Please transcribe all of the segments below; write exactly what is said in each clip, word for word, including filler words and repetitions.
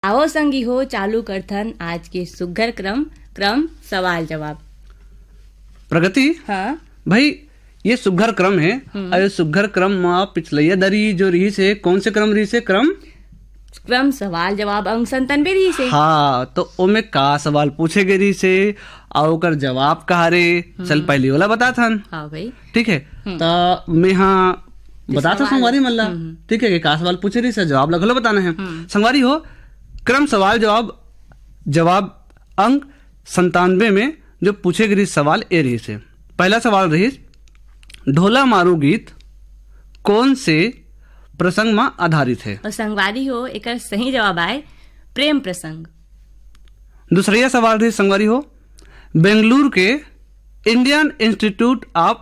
आओ संगी हो, चालू करथन आज के सुग्घर क्रम, क्रम सवाल जवाब। प्रगति, हाँ। भाई, ये सुग्घर क्रम है, हम्म। और ये सुग्घर क्रम में पिछलैया दरी जो रहिस हे, कौन से क्रम रहिस हे? क्रम क्रम सवाल जवाब अंक संतानवे रहिस हे। हाँ, तो ओमे का सवाल पूछे गे रहिस हे, और ओकर जवाब का हरे, चल हम्म। पहले ओला बताथन। हाँ भाई। ठीक है, हम्म। तो मैं हाँ तो बताथन सवाल संगवारी मन ला, हम्म। ठीक है, कि का सवाल पूछे रहिस हे, जवाब ला घलो बताना है। हम्म। संगवारी हो, क्रम सवाल जवाब, जवाब अंक संतानवे में जो पूछे गे रहिस सवाल ए रहिस हे। पहला सवाल रहिस, ढोला मारू गीत कौन से प्रसंग में आधारित है? और संगवारी हो, एकर सही जवाब आए प्रेम प्रसंग। दूसरैया सवाल रहिस संगवारी हो, बेंगलुरु के Indian Institute of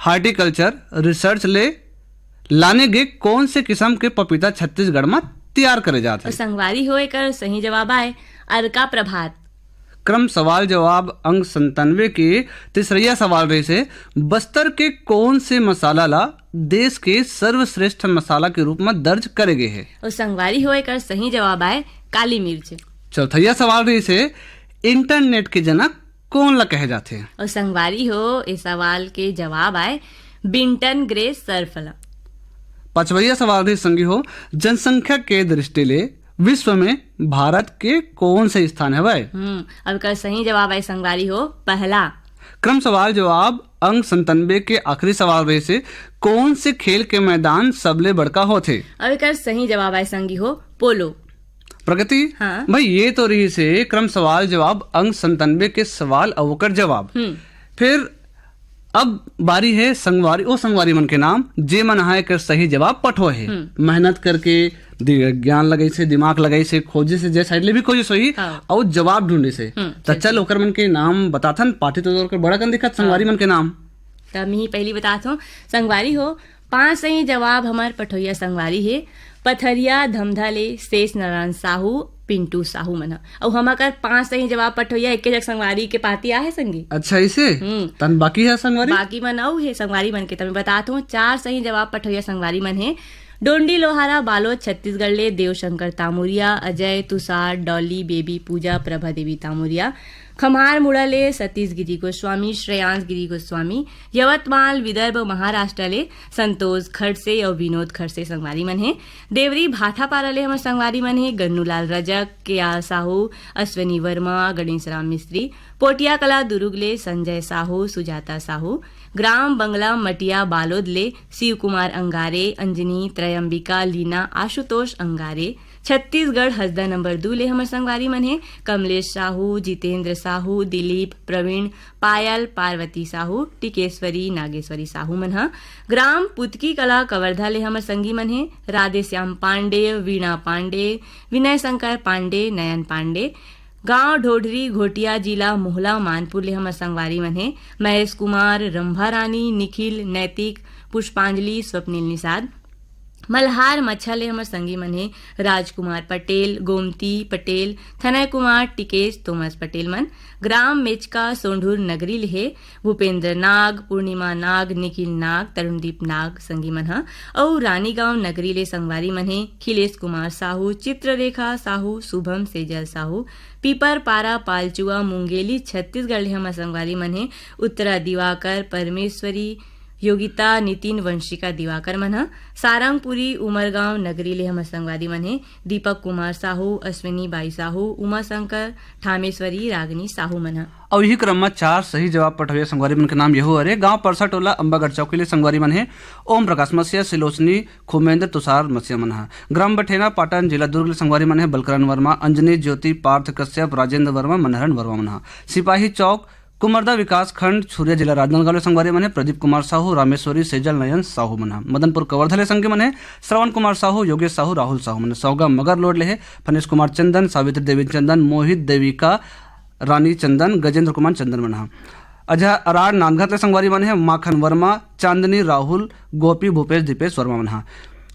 Horticulture Research ले लाने गे कौन से किसम के पपीता छत्तीसगढ़ में तैयार करे जात और हे? संगवारी हो, एकर सही जवाब आए अरका प्रभात। क्रम सवाल जवाब अंक संतानवे के तीसरैया सवाल रहिस हे, बस्तर के कौन से मसाला ला देश के सर्वश्रेष्ठ मसाला के रूप में दर्ज करे गे हे? और संगवारी हो, एकर सही जवाब आए काली मिर्च। चौथैया सवाल रहिस हे, इंटरनेट के जनक कौन ला कहे जाथे? और संगवारी हो, ए सवाल के जवाब आए बिंटन ग्रे सर्फ ला। पांचवैया सवाल रहिस संगी हो, जनसंख्या के दृष्टि ले विश्व में भारत के कौन से स्थान हवय? हम्म, अब एकर सही जवाब आए संगवारी हो पहला। क्रम सवाल जवाब अंक संतानवे के आखिरी सवाल रहिस हे, कौन से खेल के मैदान सबले बड़का होथे? अब एकर सही जवाब आए संगी हो पोलो। प्रगति, हाँ। भाई, ये तो रहिस हे क्रम सवाल जवाब अंक संतानवे के सवाल अउ ओकर जवाब। हम्म। फिर अब बारी हे संगवारी, ओ संगवारी मन के नाम, जे मन ह एकर सही जवाब पठोए हे। हम्म। मेहनत करके दि-, ज्ञान लगाइस हे, दिमाग लगाइस हे, खोजिस हे, जे साइड ले भी खोजिस होही, हाँ। अउ जवाब ढूंढिस हे। हम्म, त चल, चल। ओकर मन के नाम बताथन, पाती तो ओकर बड़ा कन दिखत संगवारी हाँ। मन के नाम। त मैं ही पहली बतात हूँ, संगवारी हो, पांच सही जवाब हमर पठोइया संगवारी हे, पथरिया धमधा ले शेष नारायण साहू, पिंटू साहू मन ह। अउ हमर कर पांच सही जवाब पठोइया एके जग संगवारी के पाती आहे संगी। अच्छा, इसे? हम्म। तन बाकी है संगवारी? बाकी मन अउ हे संगवारी मन के, त मैं बतात हूँ, चार सही जवाब पठोइया संगवारी मन हे, डोंडी लोहारा बालोद छत्तीसगढ़ ले देवशंकर तामुरिया, अजय, तुषार, डॉली, बेबी, पूजा, प्रभा देवी तामुरिया, खम्हार मुड़ा ले सतीश गिरी गोस्वामी, श्रेयांश गिरी गोस्वामी, यवतमाल विदर्भ महाराष्ट्र ले संतोष खड़से अउ विनोद खड़से संगवारी मन हे। देवरी भाटापारा ले हमर संगवारी मन हे गन्नूलाल रजक, के आर साहू, अश्विनी वर्मा, गणेश राम मिस्त्री, पोटिया कला दुरुग ले संजय साहू, सुजाता साहू, ग्राम बंगला मटिया बालोद ले शिव कुमार अंगारे, अंजनी, त्रयंबिका, लीना, आशुतोष अंगारे, छत्तीसगढ़ हसदा नंबर दू ले हमर संगवारी मन हे कमलेश साहू, जितेंद्र साहू, दिलीप, प्रवीण, पायल, पार्वती साहू, टिकेश्वरी, नागेश्वरी साहू मन ह। ग्राम पुतकी कला कवर्धा ले हमर संगी मन हे राधेश्याम पांडे, वीणा पांडे, विनय शंकर पांडे, नयन पांडे। गांव ढोढरी घोटिया, जिला मोहला मानपुर ले हमर संगवारी मन हे महेश कुमार, रंभा रानी, निखिल, नैतिक, पुष्पांजलि, स्वप्निल निषाद। मल्हार मच्छा ले हमर संगी मन हे राजकुमार पटेल, गोमती पटेल, थनय कुमार, टिकेश, तोमस पटेल मन। ग्राम मेचका सोंढुर नगरी ले हे भूपेंद्र नाग, पूर्णिमा नाग, निखिल नाग, तरुणदीप नाग संगी मन ह। अउ रानीगांव नगरी ले संगवारी मन हे खिलेश कुमार साहू, चित्ररेखा साहू, शुभम सेजल साहू, पीपर पारा पालचुआ मुंगेली छत्तीसगढ़ ले हमर संगवारी मन हे उत्तरा दिवाकर, परमेश्वरी, योगिता, नितिन, वंशिका दिवाकर मन ह। सारंगपुरी उमरगांव नगरी ले हमर संगवारी मन हे दीपक कुमार साहू, अश्विनी बाई साहू, उमा शंकर, ठामेश्वरी, रागनी साहू मन ह। अउ इही क्रम म चार सही जवाब पठोइया संगवारी मन के नाम यहू हरे। गांव परसा टोला अम्बागढ़ चौकी ले संगवारी मन हे ओम प्रकाश मसीहा, सिलोचनी, खुमेंद्र, तुषार मसीहा मन ह। ग्राम बठेना पाटन, जिला दुर्ग ले संगवारी मन हे बलकरन वर्मा, अंजनी, ज्योति, पार्थ कश्यप, राजेंद्र वर्मा, मनहरन वर्मा मन ह। सिपाही चौक कुमरदा विकास खंड छुरिया जिला राजनांदगांव ले संगवारी मन हे प्रदीप कुमार साहू, रामेश्वरी, सेजल नयन साहू मन ह। मदनपुर कवर्धा ले संगी मन हे श्रवण कुमार साहू, योगेश साहू, राहुल साहू मन ह। सौगा मगर लोड ले हे फनीश कुमार चंदन, सावित्री देवी चंदन, मोहित देविका, रानी चंदन, गजेंद्र कुमार चंदन मन ह। अजहर अरार नांदघाट ले संगवारी मन हे माखन वर्मा, चांदनी, राहुल, गोपी, भूपेश, दीपेश वर्मा मन ह।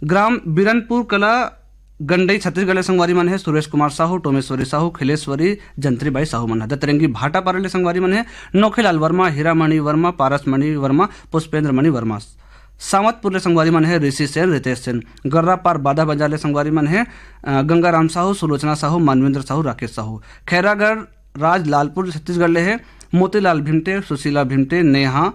ग्राम बिरनपुर कला गंडई छत्तीसगढ़ ले संगवारी मन हे सुरेश कुमार साहू, टोमेश्वरी साहू, खिलेश्वरी, जंत्रीबाई साहू मन ह। दतरेंगी भाटापारा ले संगवारी मन हे नोखेलाल वर्मा, हीरामणि वर्मा, पारसमणि वर्मा, पुष्पेंद्र मणि वर्मा। सावतपुर ले संगवारी मन हे ऋषि सेन, रितेश सेन। गर्रा पार बाधा बाजार ले संगवारी मन हे, अ, गंगाराम साहू, सुलोचना साहू, मानवेंद्र साहू, राकेश साहू। खैरागढ़ राज लालपुर छत्तीसगढ़ ले हे मोतीलाल भिमटे, सुशीला भिमटे, नेहा,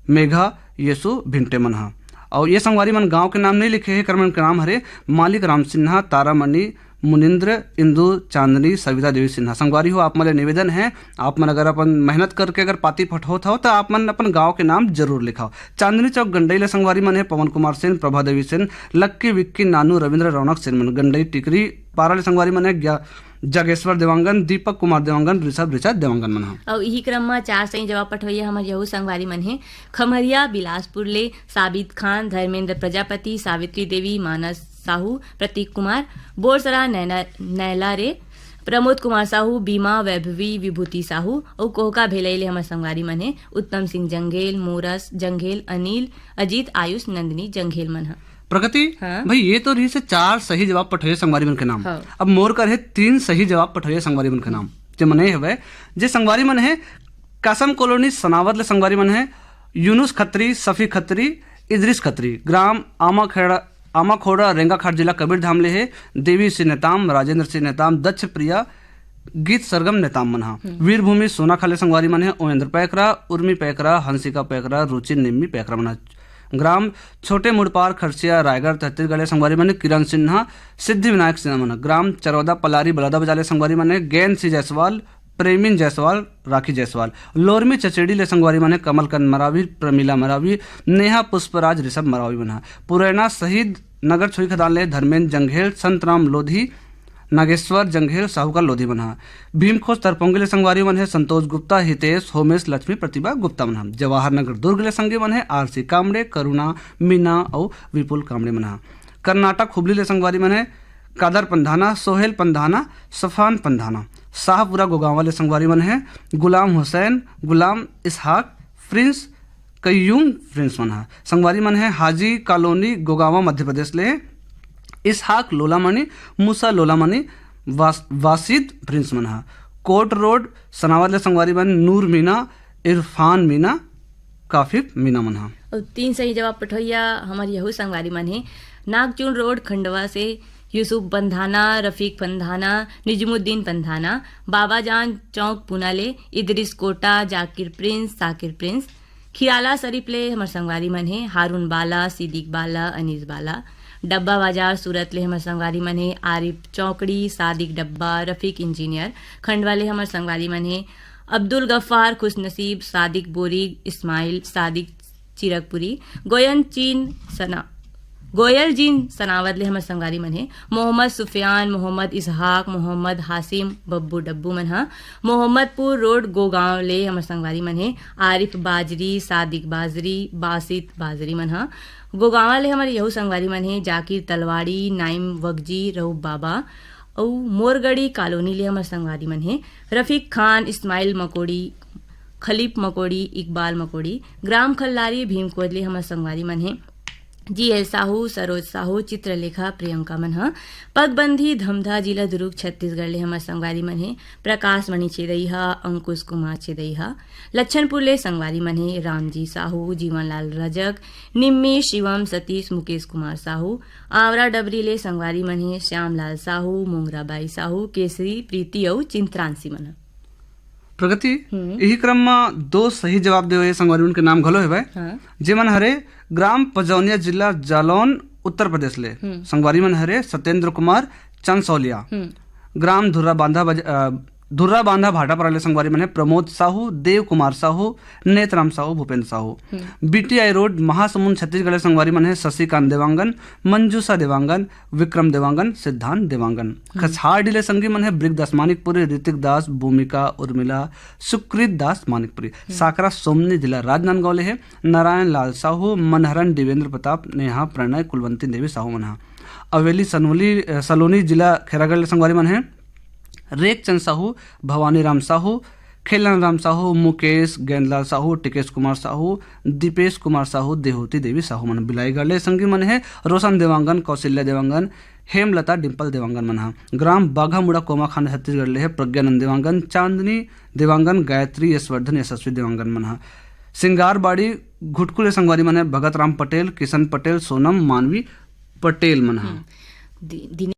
मेघा, येसु भिमटे मन ह। अउ ये संगवारी मन गांव के नाम नहीं लिखे हे, एकर मन के नाम हरे मालिक राम सिन्हा, तारामणि, मुनिंद्र, इंदु, चांदनी, सविता देवी सिन्हा। संगवारी हो, आप मन ले निवेदन हे, आप मन अगर अपन मेहनत करके अगर पाती पठोत हव, त आप मन अपन गांव के नाम जरूर लिखाव। चांदनी चौक गंडई ले संगवारी मन हे पवन कुमार सेन, प्रभा देवी सेन, लक्की विक्की, नानू, रविंद्र, रौनक सेन मन। गंडई टिकरी पारा ले संगवारी मन हे ग्या-, जागेश्वर देवांगन, दीपक कुमार देवांगन, ऋषभ ऋचा देवांगन मन ह। अउ इही क्रम म चार सही जवाब पठवइया हमर यहू संगवारी मन हे खमरिया बिलासपुर ले साबित खान, धर्मेंद्र प्रजापति, सावित्री देवी, मानस साहू, प्रतीक कुमार, बोरसरा नैना, नैला रे, प्रमोद कुमार साहू, बीमा, वैभवी, विभूति साहू, अउ कोहका भेलई ले हमर संगवारी मन हे उत्तम सिंह जंघेल, मोरस जंघेल, अनिल, अजीत, आयुष, नंदिनी जंघेल मन ह। प्रगति, हाँ। भाई, ये तो रहिस हे चार सही जवाब पठोइया संगवारी मन के नाम। हाँ। अब मोर कर हे तीन सही जवाब पठोइया संगवारी मन के नाम। जे मन ए हवय, जे संगवारी मन हे, कासम कॉलोनी सनावद ले संगवारी मन हे, यूनुस खत्री, सफी खत्री, इदरिस खत्री, ग्राम आमाखेड़ा, आमाखोड़ा, रेंगाखाट, जिला कबीरधाम ले हे देवी सिंह नेताम, राजेंद्र सिंह नेताम, दक्ष प्रिया, गीत सरगम नेताम मन ह। हम्म। वीरभूमि सोनाखाल ले संगवारी मन हे, ओएंद्र पैकरा, उर्मी पैकरा, हंसिका पैकरा, रुचि निम्मी पैकरा मन ह। ग्राम छोटे मुड़पार, खरसिया, रायगढ़, छत्तीसगढ़ ले संगवारी मन हे, किरण सिन्हा, सिद्धि विनायक सिन्हा मन ह। ग्राम चरौदा पलारी, बलौदा बजार ले संगवारी मन हे, गैन सिंह जायसवाल, प्रेमिन जायसवाल, राखी जायसवाल। लोरमी चचेड़ी ले संगवारी मन हे, कमलकंद मरावी, प्रमिला मरावी, नेहा पुष्पराज, ऋषभ मरावी मन ह। पुरैना शहीद नगर छुई खदान ले धर्मेंद्र जंघेल, संतराम लोधी, नागेश्वर जंघेल, साहूकार लोधी मन ह। भीमखोज तरपोंगी ले संगवारी मन हे संतोष गुप्ता, हितेश, होमेश, लक्ष्मी, प्रतिभा गुप्ता मन ह। जवाहर नगर दुर्ग ले संगी मन हे आरसी कामड़े, करुणा, मीना अउ विपुल कामड़े मन ह। कर्नाटक हुबली ले संगवारी मन हे कादर पंधाना, सोहेल पंधाना, सफान पंधाना। शाहपुरा गोगांवा ले संगवारी मन हे गुलाम हुसैन, गुलाम इसहाक, प्रिंस, कयूम प्रिंस मन ह। संगवारी मन हे हाजी कॉलोनी गोगांवा मध्य प्रदेश ले इसहाक लोलामणि, मूसा लोलामणि, वास-, वासिद प्रिंस मन ह। कोर्ट रोड सनावद ले संगवारी मन नूर मीना, इरफान मीना, काफिफ मीना मन ह। अउ तीन सही जवाब पठोइया हमर यहू संगवारी मन हे नागचुन रोड खंडवा से यूसुफ पंधाना, रफीक पंधाना, निजमुद्दीन पंधाना, बाबाजान चौक पूना ले इदरिस कोटा, जाकिर प्रिंस, साकिर प्रिंस। खियाला शरीफ ले हमर संगवारी मन हे हारून बाला, सिद्दीक बाला, अनीस बाला। डब्बा बाजार सूरत ले हमर संगवारी मन हे आरिफ चौकड़ी, सादिक डब्बा, रफीक इंजीनियर। खंडवा ले हमर संगवारी मन हे अब्दुल गफ्फार, खुशनसीब, सादिक बोरी, इस्माइल, सादिक चिरकपुरी, गोयन चीन सना, गोयल जीन सनावद ले हमर संगवारी मन हे मोहम्मद सुफियान, मोहम्मद इसहाक, मोहम्मद हासिम, बब्बू डब्बू मन ह। मोहम्मदपुर रोड गोगांव ले हमर संगवारी मन हे आरिफ बाजरी, सादिक बाजरी, बासित बाजरी मन ह। गोगांवा ले हमर यहू संगवारी मन हे जाकिर तलवाड़ी, नाइम वगजी, रऊफ बाबा। अउ मोरगढ़ी कॉलोनी ले हमर संगवारी मन हे रफीक खान, इस्माइल मकोड़ी, खलीफ मकोड़ी, इकबाल मकोड़ी। ग्राम खल्लारी भीमकोट ले हमर संगवारी मन हे जी एल साहू, सरोज साहू, चित्रलेखा, प्रियंका मन ह। पगबंधी धमधा, जिला दुरूग, छत्तीसगढ़ ले हमर संगवारी मन हे प्रकाश मणि छेदई ह, अंकुश कुमार छेदई ह। लच्छनपुर ले संगवारी मन हे रामजी साहू, जीवनलाल रजक, निम्मी, शिवम, सतीश, मुकेश कुमार साहू। आंवरा डबरी ले संगवारी मन हे श्यामलाल साहू, मोंगराबाई साहू, केसरी, प्रीति अउ चिंत्रांशी मन ह। प्रगति, हम्म। इही क्रम म दो सही जवाब देवइया संगवारी मन के नाम घलो हेवय, हाँ। जेमन हरे ग्राम पजौनिया, जिला जालौन, उत्तर प्रदेश ले। हम्म। संगवारी मन हरे सत्येंद्र कुमार चंसौलिया। हम्म। ग्राम धुर्रा बांधा बज-, अ, धुर्रा बांधा भाटापारा ले संगवारी मन हे प्रमोद साहू, देव कुमार साहू, नेतराम साहू, भूपेंद्र साहू। हम्म। बीटीआई रोड महासमुंद छत्तीसगढ़ ले संगवारी मन हे शशिकांत देवांगन, मंजूषा देवांगन, विक्रम देवांगन, सिद्धांत देवांगन। हम्म। कछारडीह ले संगी मन हे ब्रिक दास मानिकपुरी, ऋतिक दास, भूमिका, उर्मिला, सुकृत दास मानिकपुरी। हम्म। साकरा सोमनी, जिला राजनांदगांव ले हे नारायण लाल साहू, मनहरन, देवेंद्र प्रताप, नेहा, प्रणय, कुलवंती देवी साहू मन ह। अवेली सनोली, अ, सलोनी, जिला खैरागढ़ ले संगवारी मन हे रेखचंद साहू, भवानी राम साहू, खेलन राम साहू, मुकेश, गेंदलाल साहू, टिकेश कुमार साहू, दीपेश कुमार साहू, देहोती देवी साहू मन। बिलाईगढ़ ले संगी मन हे रोशन देवांगन, कौशल्या देवांगन, हेमलता, डिंपल देवांगन मन ह। ग्राम बाघामुड़ा, कोमाखान, छत्तीसगढ़ ले हे प्रज्ञानंद देवांगन, चांदनी देवांगन, गायत्री, यशवर्धन, यशस्वी देवांगन मन ह। सिंगारबाड़ी घुटकुले संगवारी मन हे भगत राम पटेल, किशन पटेल, सोनम, मानवी पटेल मन हा। हम्म। दि-, दिने